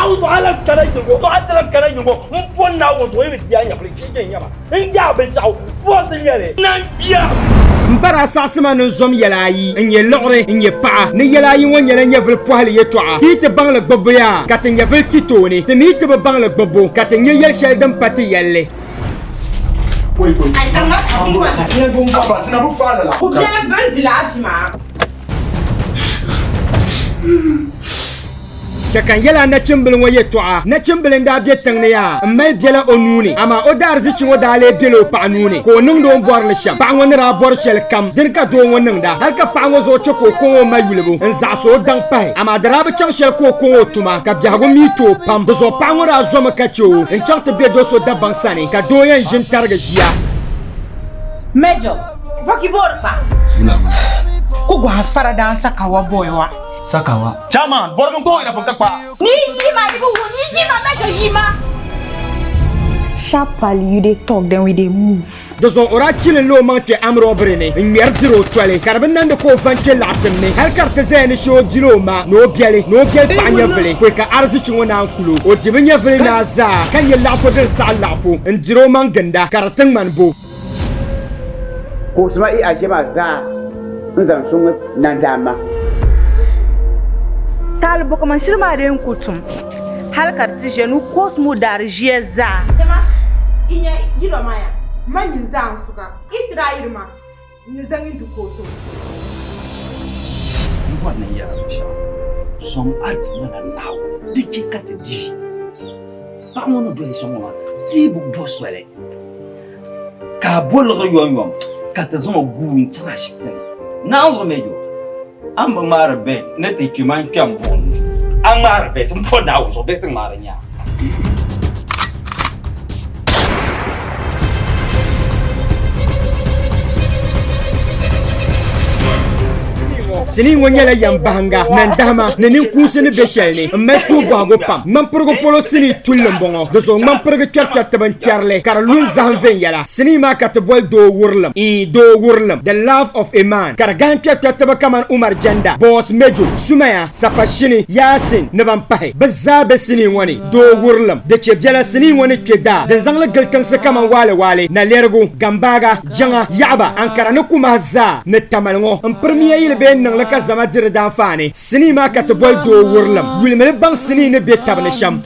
Naawuni zuɣu a lan kana yili ŋɔ, a ti lan kana yili ŋɔ m-bo Naawuni zuɣu yi bi di a nyɛvili chinchin nyama n-yaai binshɛɣu bɔhisi n-nyɛ li na n-kpiya. M ba daa saɣisi ma ni n zom yɛla ayi, n nyɛ liɣiri, n nyɛ paɣa. Ni yɛla ayi ŋɔ nyɛla nyɛvili pɔhili yɛtɔɣa. Ti yi ti baŋ li gbubbu yaa, ka ti nyɛvili ti tooni. Ti mi yi ti bi baŋ li gbubbu, ka ti nya yɛl shɛli din pa ti yɛlli. Chɛ ka n yɛl a nachimbili ŋɔ yɛtɔɣa. Nachimbili n-daa be tiŋ ni yaa m-mali biɛla o nuu ni, amaa o daarzichi ŋɔ daa lee bela o paɣa nuu ni, ka o niŋdi o ni bɔri li shɛm. Paɣa ŋɔ ni daa bɔri shɛlikam, dini ka doo ŋɔ niŋda, hal ka paɣa ŋɔ zuɣu chɛ ka o kɔŋ o ma yulibu n-zaɣis o daŋ pahi. Amaa di daa bi chaŋ shɛli ka o kɔŋ o tuma, ka biɛhigu mi ti o pam. Di zuɣu paɣa ŋɔ daa zomi ka chɛ o n-chaŋ ti be do so Dagbaŋ sani, ka doo yɛn ʒini tarigi ʒiya. Major, Bɔki boori kpa. Ku gɔhi fara daan sakawa boy wa. Sakawa. Chairman, bɔrigi n-kɔŋ yɛla pun ka kpa. Ni yi ma di bi wuhi ni yi ma Major yi ma. Sharparly you dey talk then we dey move. Di zuɣu o daa chilinla o maŋ kpe amrɔbiri ni n-ŋmɛri diri o toli, ka di bi nandi ka o va n-kpe laɣisim ni, hal ka di ti zaya ni shee o dila o ma ni o biɛli ni o biɛli paɣa nyɛvili pɔi ka arizichi ŋɔ naan kul o. O di bi nyɛvili naa zaa, ka nyɛ laɣifu din saɣi laɣifu n-diri o maŋ ginda, ka di ti ŋmani bo. Kuɣusi maa i aʒia maa zaa n-zaŋ sɔŋ nandaamba. Taali bɔ ka man shiri maa dee n-ku tum hal ka di ti ʒe ni kosmo daari ʒiya zaa. Dama i nya yidɔ maa ya, ma nyin zaa n-suga, i ti daa yiri ma n ni zaŋ n di kooto. M bɔri ni n yɛra binshɛɣu, zom a Duuma la Naawuni di chɛ ka ti di vi. Paɣa ŋɔ ni doli shɛm ŋɔ maa, ti yi bi bo soli ka a bo liɣiri yomyom ka ti zaŋ o guui n-chaŋ ashibiti ni. Naawuni zuɣu Mejo, a ni bi ŋmaari bet ni ti kpi ma n-kpɛm buɣim ni. A ŋmaari bet, m po Naawuni zuɣu bee ti ŋmaari nyaa. Sinii ŋɔ nyɛla yɛmbahinga, nandahima ni ninkuunsi ni be shɛli ni m-mali suhubɔhigu pam. Ŋmampirigu polo sinii tulli m-bɔŋɔ, di zuɣu ŋmampirigi kpɛrikpɛritiba n-kpɛri li ka di lu n-zahim viɛnyɛla. Sinii maa ka ti boli doo wurilim, ii doo wurilim, The Love of a Man, ka di gahim kpɛrikpɛritiba kamani Umar Janda, Boss Mejo, Sumaya, Sapashini, Yaasin ni ban pahi. Bɛ zaa be sinii ŋɔ ni. Doo wurilim, di chɛ biɛla sinii ŋɔ ni kpe daa din zaŋ li gili tiŋsi kamani Waalewaale, Nalɛrigu, Gambaaga, Jaŋa, Yaɣiba, Ankara ni Kumahi zaa ni Tamale ŋɔ m-pirimiya yili bee n-niŋ li ka zama di di daanfaani. Sinii maa ka ti boli doo wurilim. Yulimi ni baŋ sinii ni be tabi ni shɛm.